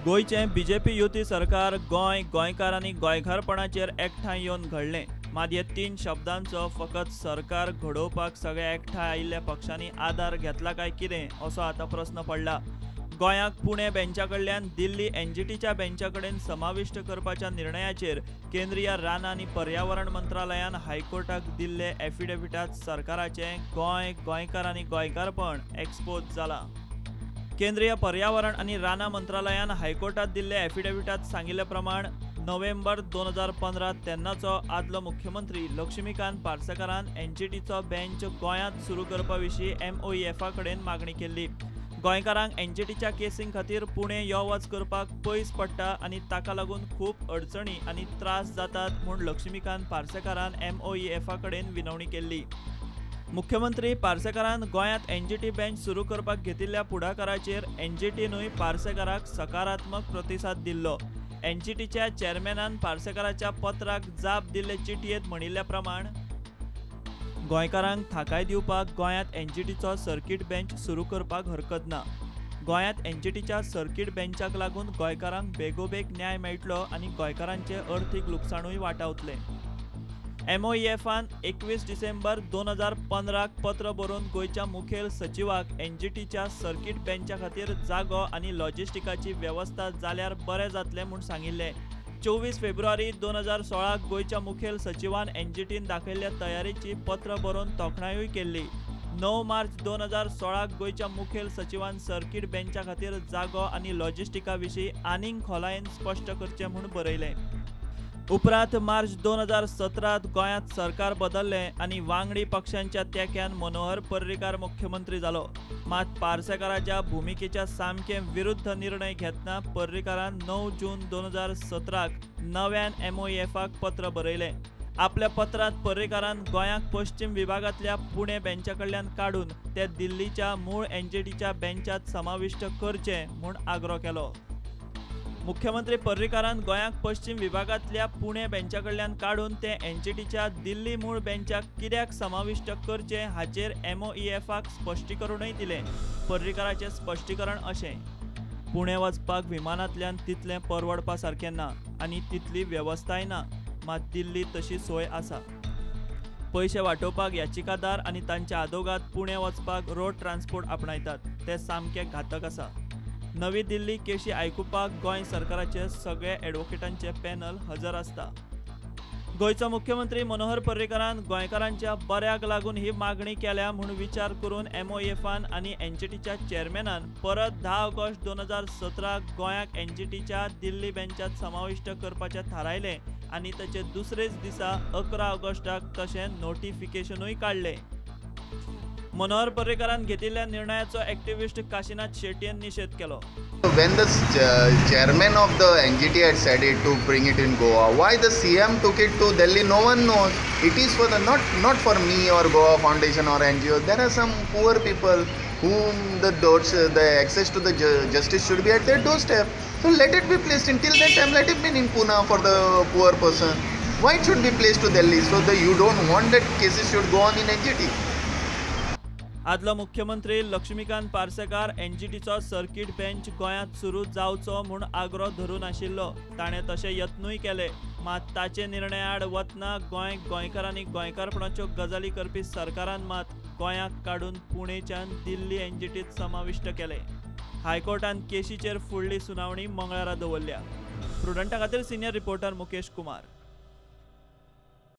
गोंयचें बीजेपी युती सरकार गोंय, गोंयकार आनी गोंयकारपणाचेर एकठांय येवन घडलें. मात हे तीन शब्दांचो फकत सरकार घडोवपाक सगळ्या एकठांय आयिल्ल्या पक्षांनी आदार घेतला काय कितें असो आतां प्रस्न पडला. गोंयाक पुणे बेंचा कडल्यान दिल्ली एनजीटीच्या बेंचा कडेन समाविश्ट करपाच्या निर्णयाचेर केंद्रीय रान आनी पर्यावरण मंत्रालयान हायकोर्टाक दिल्ले एफिडेविटांत सरकाराचें गोंय, गोंयकार आनी गोंयकारपण एक्सपोज जालां. केंद्रीय पर्यावरण आनी रानां मंत्रालयान हायकोर्टात दिल्ले एफिडेविटांत सांगिल्ले प्रमाण नोव्हेंबर 2015 तेन्नाचो आदलो मुख्यमंत्री लक्ष्मीकांत पार्सेकारान एनजीटीचो बेंच गोंयांत सुरू करपा विशीं एमओईएफा कडेन मागणी केल्ली. गोंयकारांक एनजीटीच्या केसीं खातीर पुणे यो वच करपाक पयस पडटा आनी ताका लागून खूब अडचणी आनी त्रास जातात म्हूण लक्ष्मीकांत पार्सेकारान एमओईएफा कडेन विनवणी केल्ली. मुख्यमंत्री पार्सेकारान गोंयांत एनजीटी बेंच सुरू करपाक घेतिल्ल्या फुडाकाराचेर एनजीटीनूय पार्सेकाराक सकारात्मक प्रतिसाद दिल्लो. एनजीटीच्या चेअरमॅनान पार्सेकाराच्या पत्राक जाप दिल्ले चिटयेंत म्हणिल्ल्या प्रमाण गोंयकारांक थाकाय दिवपाक गोंयांत एनजीटीचो सर्कीट बेंच सुरू करपाक हरकत ना. गोंयांत एनजीटीच्या सर्कीट बेंचाक लागून गोंयकारांक बेगोबेग न्याय मेळटलो आनी गोंयकारांचें अर्थीक लुकसाणूय वाटावतलें. एमओईएफान 21 डिसेंबर 2015 पत्र बरोवन गोंयच्या मुखेल सचिवाक एनजीटीच्या सर्कीट बेंचा खातीर जागो आनी लॉजिस्टिकाची वेवस्था जाल्यार बरें जातलें म्हूण सांगिल्लें. 24 फेब्रुवारी 2016 गोंयच्या मुखेल सचिवान एनजीटीन दाखयल्ल्या तयारीची पत्र बरोवन तोखणायूय केल्ली. 9 मार्च 2016 गोंयच्या मुखेल सचिवान सर्कीट बेंचा खातीर जागो आनी लॉजिस्टिका विशीं आनीक खोलायेन स्पश्ट करचें म्हूण बरयलें. उपरांत मार्च 2017 गोंयांत सरकार बदल्लें आनी वांगडी पक्षांच्या तेंक्यान मनोहर पर्रीकार मुख्यमंत्री जालो. मात पार्सेकाराच्या भुमिकेच्या सामके विरुद्ध निर्णय घेतना पर्रीकारान 9 जून 2017 नव्यान एमओईएफाक पत्र बरयलें. आपल्या पत्रांत पर्रीकारान गोंयाक पश्चिम विभागांतल्या पुणे बेंचा कडल्यान काडून ते दिल्लीच्या मूळ एनजीटीच्या बेंचात समाविश्ट करचें म्हूण आग्रो केलो. मुख्यमंत्री पर्रीकारान गोंयाक पश्चिम विभागांतल्या पुणे बेंचा कडल्यान काडून ते एनजीटीच्या दिल्ली मूळ बेंचाक कित्याक समाविश्ट करचें हाचेर एमओईएफाक स्पश्टीकरणूय दिलें. पर्रीकाराचें स्पश्टीकरण अशें: पुणे वचपाक विमानांतल्यान तितलें परवडपा सारकें ना आनी तितली वेवस्थाय ना, मात दिल्ली तशी सोय आसा. पयशे वाटोवपाक याचिकादार आनी तांच्या आदोगाद पुणे वचपाक रोड ट्रान्सपोर्ट आपणायतात, तें सामकें घातक आसा. नवी दिल्ली केशी आयकुपाक गोंय सरकाराचे सगळे ॲडव्होकेटांचे पॅनल हजर आसता. गोंयचो मुख्यमंत्री मनोहर पर्रीकारान गोंयकारांच्या बऱ्याक लागून ही मागणी केल्या म्हूण विचार करून एमओएफान आनी एनजीटीच्या चेअरमॅनान परत 10 ऑगस्ट 2017 गोंयाक एनजीटीच्या दिल्ली बेंचात समाविश्ट करपाचें थारायलें आनी ताचे दुसरेच दिसा 11 ऑगस्टाक तशें नोटिफिकेशनूय काडलें. मनोहर पर्रीकारान घेतिल्ल्या निर्णयाचो एक्टिविस्ट काशीनाथ शेट्येन निशेध केलो. When the chairman of the NGT had said it to bring it in Goa, why the CM took it to Delhi? No one knows. It is for the not for me or Goa Foundation or NGO. There are some poor people whom the access to the justice should be at their doorstep. So let it be placed in. Till that time, let it be in Pune for the poor person. Why it should be placed to Delhi? So the you don't want that cases should go on in NGT. आदलो मुख्यमंत्री Laxmikant Parsekar एनजीटीचो circuit bench गोंयांत सुरू जावचो म्हूण आग्रो धरून आशिल्लो. ताणें तशे यत्नूय केले, मात ताचे निर्णयाआड वतना गोंय, गोंयकारांनी गोंयकारपणाच्यो गजाली करपी सरकारान मात गोंयाक काडून पुणेच्यान दिल्ली एनजीटीत समाविश्ट केले. हायकोर्टान केशीचेर फुडली सुनावणी मंगळारा दवरल्या. प्रुडंटा खातीर सिनियर रिपोर्टर मुकेश कुमार.